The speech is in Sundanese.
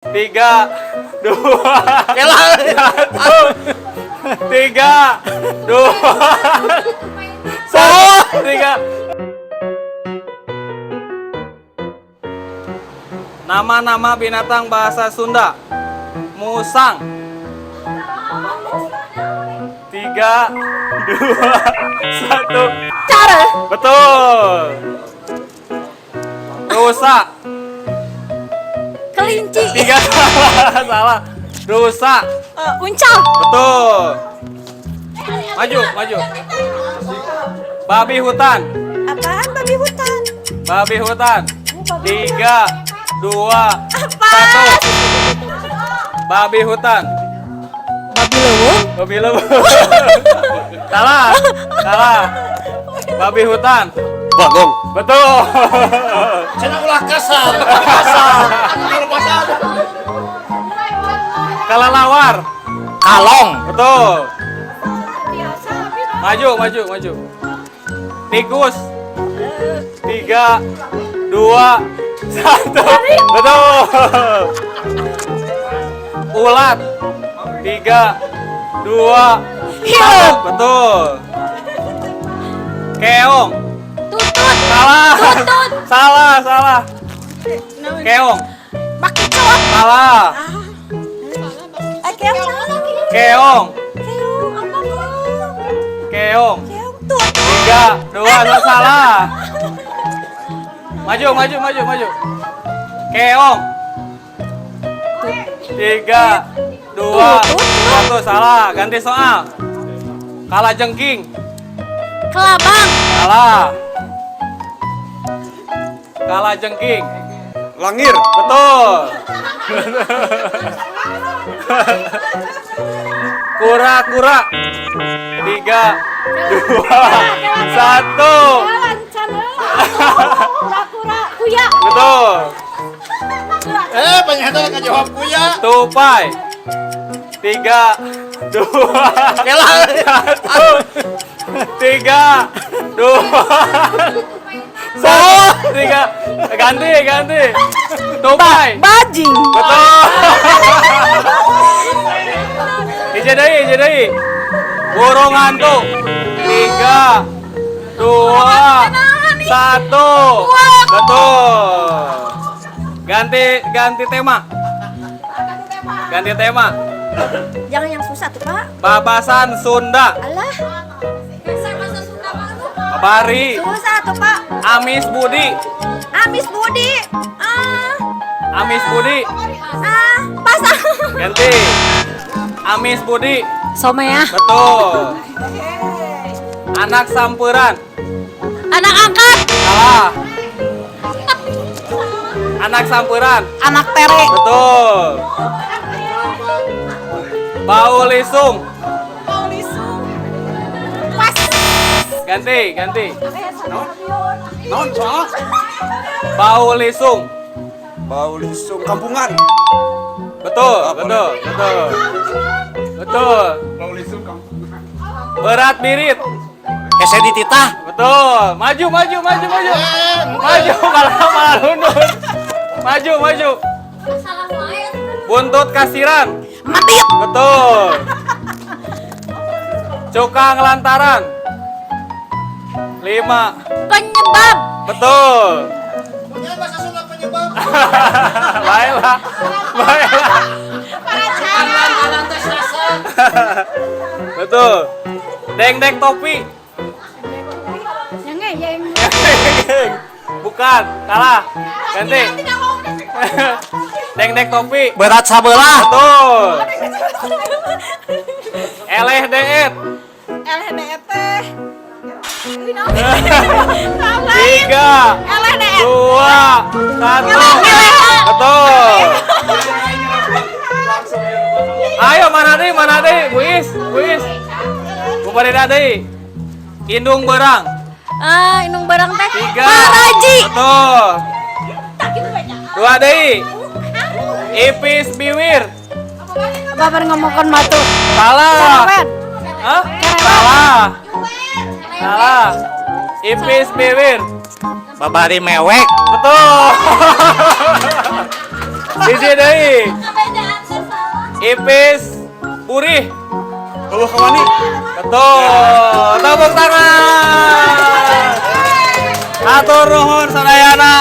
3, 2, Kela. 1, 3, 2, 1, 3. Nama-nama binatang bahasa Sunda. Musang. 3, 2, 1. Cara. Betul. Rusa. Kelinci. 3, salah, salah. Rusa. Uncal. Betul. Maju, maju. Babi hutan. Apaan babi hutan? Babi hutan. 3, 2, Apa? 1. Babi hutan. Babi leuweung. Babi leuweung. Salah. Salah. Babi hutan. Bagong. Betul. Cenah ulah kasar. Kasar. Kelelawar. Kalong. Betul. Maju, maju, maju. Tikus. 3, 2, 1. Betul. Ulat. 3, 2, 1. Betul. Keong. Tutut. Salah. Tutut. Salah, salah. Keong. Bakicot. Salah. Keong. Keong. Keong apa keong? Keong. Keong tutut. 3, 2, 1, salah. Maju, maju, maju, maju. Keong. 3, 2, 1, salah. Ganti soal. Kalajengking. Kelabang. Salah. Kalajengking. Langir. Betul. Kura-kura. 3, 2, 1. Kura-kura. Kuya. Betul. Banyak yang jawab kuya. Tupai. 3, 2, Kela. 1, 3, 2, 1, 3. Ganti, ganti. Tupai. Bajing. Betul. Hiji deui, hiji deui. Burung hantu. 3, 2, 1. Betul. Ganti, ganti tema. Ganti tema. Jangan yang susah tuh, Pak. Babasan Sunda. Alah. Bari. Susah tuh, Pak. Amis Budi. Amis Budi. Ah. Amis Budi. Ah, pasang. Ganti. Amis Budi. Somea. Betul. Anak sampuran. Anak angkat. Salah. Anak sampuran. Anak tere. Betul. Bau lisung. Bau lisung. Pas. Ganti, ganti. Non soal. Bau lisung. Bau lisung kampungan. Betul, betul, betul. Betul. Bau lisung kampungan. Berat birit. Hese dititah. Betul. Maju, maju, maju, maju. Maju, malah malah lundur. Maju, maju. Buntut kasiran. Medit. Betul. Cukang lantaran. 5. Penyebab. Betul. Bahasa Sunda penyebab. Baiklah. Baiklah. Betul. Dengdek topi. Yang ngeyeng. Bukan, salah. Ganti. Dengdek topi. Berat sabelah. Betul. Eleh deet. LHDT. 3, LHDT. 2, 1. Betul. Ayo mana deui, mana deui? Bu Is, Bu Is. Bu Farida deui. Indung berang. Ah, indung barang teh. 3. Paraji. Betul. 2 deui. Ipis biwir. Babar ngomongkan matu. Salah. Cerewet. Hah? Salah. Salah. Ipis biwir. Babari mewek. Betul. Hiji deui. Ipis purih. Eueuh kawani. Betul. Tepuk tangan. Hatur nuhun sadayana.